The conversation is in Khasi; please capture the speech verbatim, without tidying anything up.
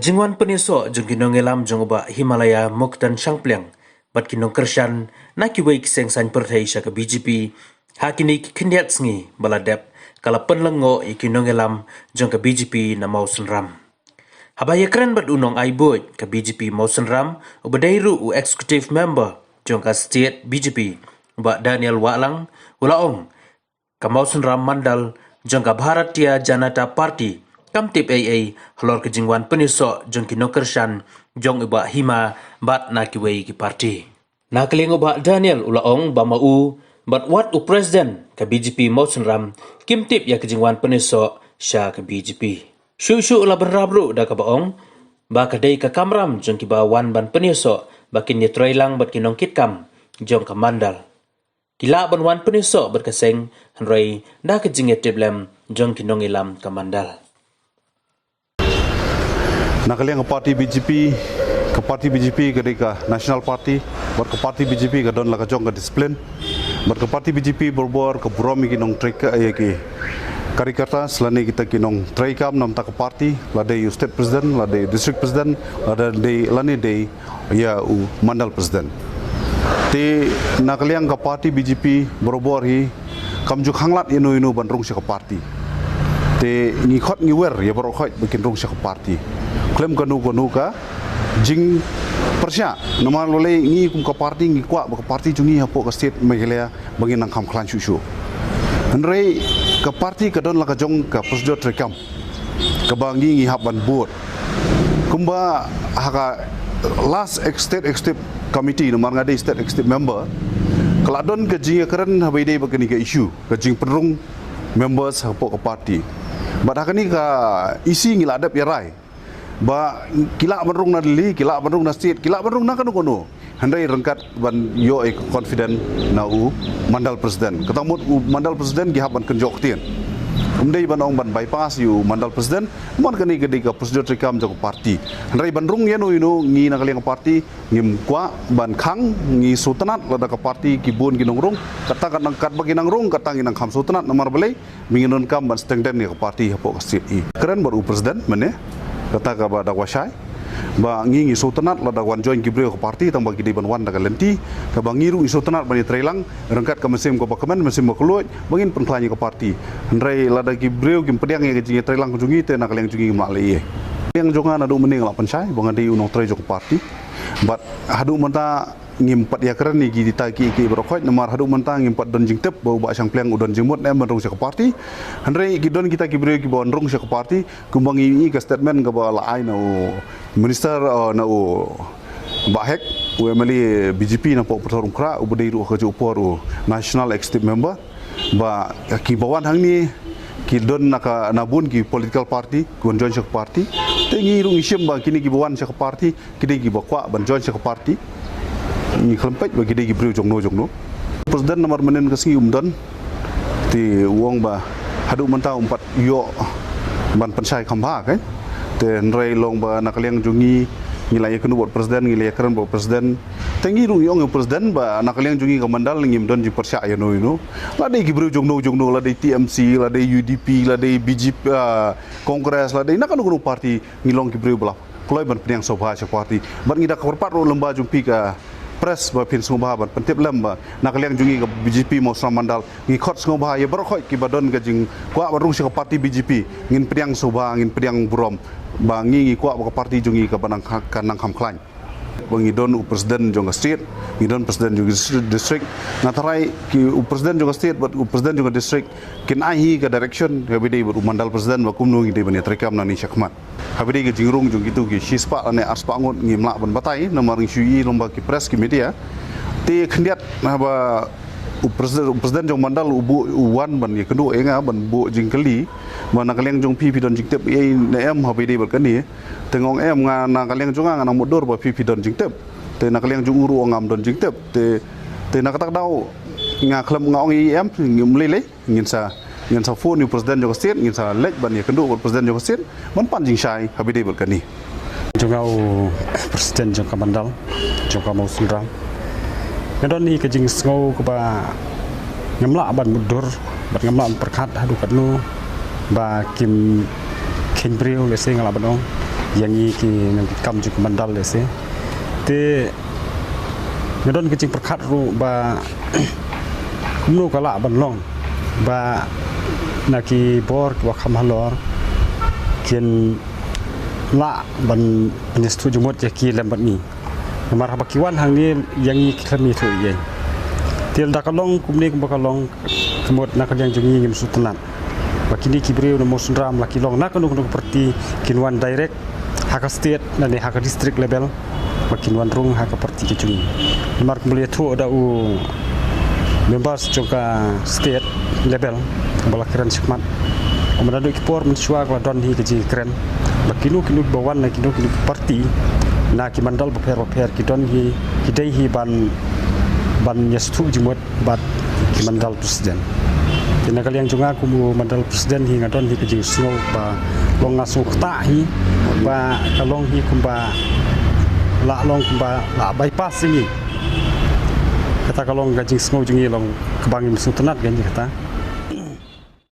Jingwan pynïasoh jong ki nongïalam jong u Bah Himalaya Muktan Shangpliang bad ki nongkyrshan na kiwei ki seng saiñ pyrthei sha ka B J P ha kine ki khyndiat sngi ba la dep ka la pynlyngngoh ïa ki nongïalam jong ka B J P na Mawsynram. Haba ïakren bad u nongai buit ka B J P Mawsynram, uba dei ruh u executive member jong ka state B J P, u Bah Daniel Wahlang, u la ong ka Mawsynram Mandal jong ka Bharatiya Janata Party kam tip ei ei halor ka jingwan pynïasoh jong ki nongkyrshan jong u Bah Hima bad na kiwei ki party. Na ka liang u Bah Daniel u la ong ba ma u bad wat u president ka B J P Mawsynram kim tip ïa ka jingwan pynïasoh sha ka B J P. Shuh shuh u la bynrap ruh da kaba ong ba ka dei ka kamram jong kiba wan ban pynïasoh ba kin ïatreilang bad ki nongkitkam jong ka Mandal. Ki lah ban wan pynïasoh bad ka seng, hynrei da ka jingïatiplem jong ki nongïalam ka Mandal. Na ka liang ka party B J P, ka party B J P ka dei ka national party, bad ka party B J P ka don la ka jong ka discipline, bad ka party B J P barabor ka burom ïa ki nongtrei ka, ïa ki karyakarta, lane kita ki nongtrei kam namar ka party, la dei u state president, la dei district president, la dei, lane dei ïa u mandal president. Te na ka liang ka party B J P barabor hi kam ju khanglad ïano ïano ban rung sha ka party. Te ngi khot ngi wer ïa baroh khoit ba kin rung sha ka party khlem kano kano ka jingpyrshah. Namar lei ngi kum ka party ngi kwah ba ka party jong ngi hapoh ka state Meghalaya ba ngin nang kham khlaiñ shuh shuh. Hynrei ka party ka don la ka jong ka procedure treikam kaba ngi ngi hap ban bud. Kumba ha ka last ex-, state executive committee, namar nga dei state executive member, ka la don ka jingïakren haba ïadei bad kane ka issue ka jingpynrung members hapoh ka party. Bad ha kane ka issue ngi la dep ïarai ba ki lah ban rung na Delhi, ki lah ban rung na state, ki lah ban rung na kano kano. Hynrei ryngkat ban ïoh ïa ka confident na u mandal president. Kata mut u mandal president ki hap ban kynjoh ktien. Um dei ban ong ban bypass ïa u mandal president, namar kane ka dei ka procedure treikam jong ka party. Hynrei ban rung ïano ïano ngi na ka liang ka party ngim kwah ban khang, ngi sngewtynnat lada ka party ki bun ki nongrung, kata ka nang katba ki nang rung, kata ngi nang kham sngewtynnat namar balei ba ngin donkam ban strengthen ïa ka party hapoh ka state. I kren bad u president mynne, kata kaba da washai ba ngi ngi sngewtynnat lada wan join ki briew ka party tangba ki dei ban wan da ka lynti kaba ngi ruh ngi sngewtynnat ban ïatreilang ryngkat ka mynsiem kaba kmen, mynsiem ba kylluid ba ngin pynkhlaiñ ïa ka party. Hynrei lada ki briew kim pdiang ïa ka jingïatreilang jong ngi te na ka liang jong ngi ngim lah leh ei. Liang jong nga naduh mynne nga la pynshai ba nga dei u nongtrei jong ka party. Bad haduh mynta ngim pat ïakren ïa kita ki, ki baroh khoit namar haduh mynta ngim pat don jingtip ba u Bah Shangpliang u don jingmut ne em ban rung sha ka party. Hynrei ki don kita ki briew kiba wan rung sha ka party kumba ngi ïohi ka statement kaba la ai na u minister, uh, na u Bah Hek, u M L A B J P na poh Pyrthei Umkhrah, uba dei ruh ha kajuh por u national executive member. Ba kiba wan hangne ki don na ka, na bun ki political party, ki wan join sha ka party. Te ngi ruh ngi shim ba kine kiba wan sha ka party ki dei kiba kwah ban join sha ka party. Ngi khlem peit ba ki dei ki briew jongno jongno. President namar mynhynnin ka sngi um don. Te u ong ba haduh mynta um pat ïoh ban pynshai kham bha, kan. Te hynrei long ba na ka liang jong ngi ngi la ïakynduh bad president, ngi la ïakren bad president. Te ngi ruh ngi ong ïa president ba na ka liang jong ngi ka mandal ngim don jingpyrshah ïano ïano. La dei ki briew jongno jongno, la dei T M C, la dei U D P, la dei B J P, ah, Congress, la dei na kano kano party, ngi long ki briew ba la kloi ban pdiang sngewbha sha ka party. Bad ngi da kyrpad ruh lyngba jong phi ka press ba phin sngewbha ban pyntip lem ba na ka liang jong ngi ka B J P Mawsynram mandal ngi khot sngewbha ïa baroh khoit kiba don ka jingkwah ban rung sha ka party B J P, ngin pdiang sngewbha, ngin pdiang burom ba ngi ngi kwah ba ka party jong ngi kaba nang kha-, ka nang kham khlaiñ. Ba ngi don u president jong ka state, ngi don president jong ka dis-, district. Nga tharai ki u president jong ka state bad u president jong ka district kin ai hi ka direction kaba dei bad u mandal president ba kumno ngi dei ban ïatreikam nangne shakhmat. Haba dei ka jingrung jong kitu ki shispah lane arspah ngut ngim lah ban batai namar ngi shu ïohi lyngba ki press ki media. Te khyndiat haba u president, u president jong mandal u buh, u wan ban ïakynduh ïa nga ban buh jingkylli ba na ka liang jong phi phi don jingtip ei ne em haba dei bad kane. Te nga ong em, nga na ka liang jong nga nga nang mutdur ba phi phi don jingtip. Te na ka liang jong u ruh ngam don jingtip. Te, te na kata ka daw nga khlem, nga ong ei em, ngim lei lei. Ngin sa, ngin sa phone ïa u president jong ka state, ngin sa leit ban ïakynduh bad u president jong ka state ban pan jingshai haba dei bad kane. Jong nga u president jong ka mandal jong ka Mawsynram, nga don ïa ka jingsngew kaba ngam lah ban mutdur bad ngam lah ban pyrkhat haduh katno ba kim kheiñ briew, lehse nga lah ban ong. ïa ngi ki nongkam jong ka mandal lehse. Te nga don ka jingpyrkhat ruh ba kumno ka lah ban long ba na ki bor kiba kham halor kin lah ban, ban ïathuh jingmut ïa ki lem bad ngi. Namar haba ki wan hangne ïa ngi ki khlem ïathuh ei ei. Te lada ka long kumne kumba ka long, ka mut na ka liang jong ngi ngim sngewtynnat ba kine ki briew na Mawsynram la ki long na kano kano ka party, kin wan direct ha ka state lane ha ka district level, ba kin wan rung ha ka party ka jong ngi. Namar kumba la ïathuh da u members jong ka state level ba la kren shakhmat, kumba naduh ki por mynshuwa ka la don hi ka jingkren ba kino kino kiba wan na kino kino ki party na ki mandal bapher bapher ki don hi, ki dei hi ban, ban ïathuh jingmut bad ki mandal president. Te na ka liang jong nga kum u mandal president hi nga don hi ka jingsngew ba long nga sngewkta hi ba ka long hi kumba la long kumba la bypass ïa ngi. Kata ka long ka jingsngew jong ngi, long kaba ngim sngewtynnat ïa ngi kata.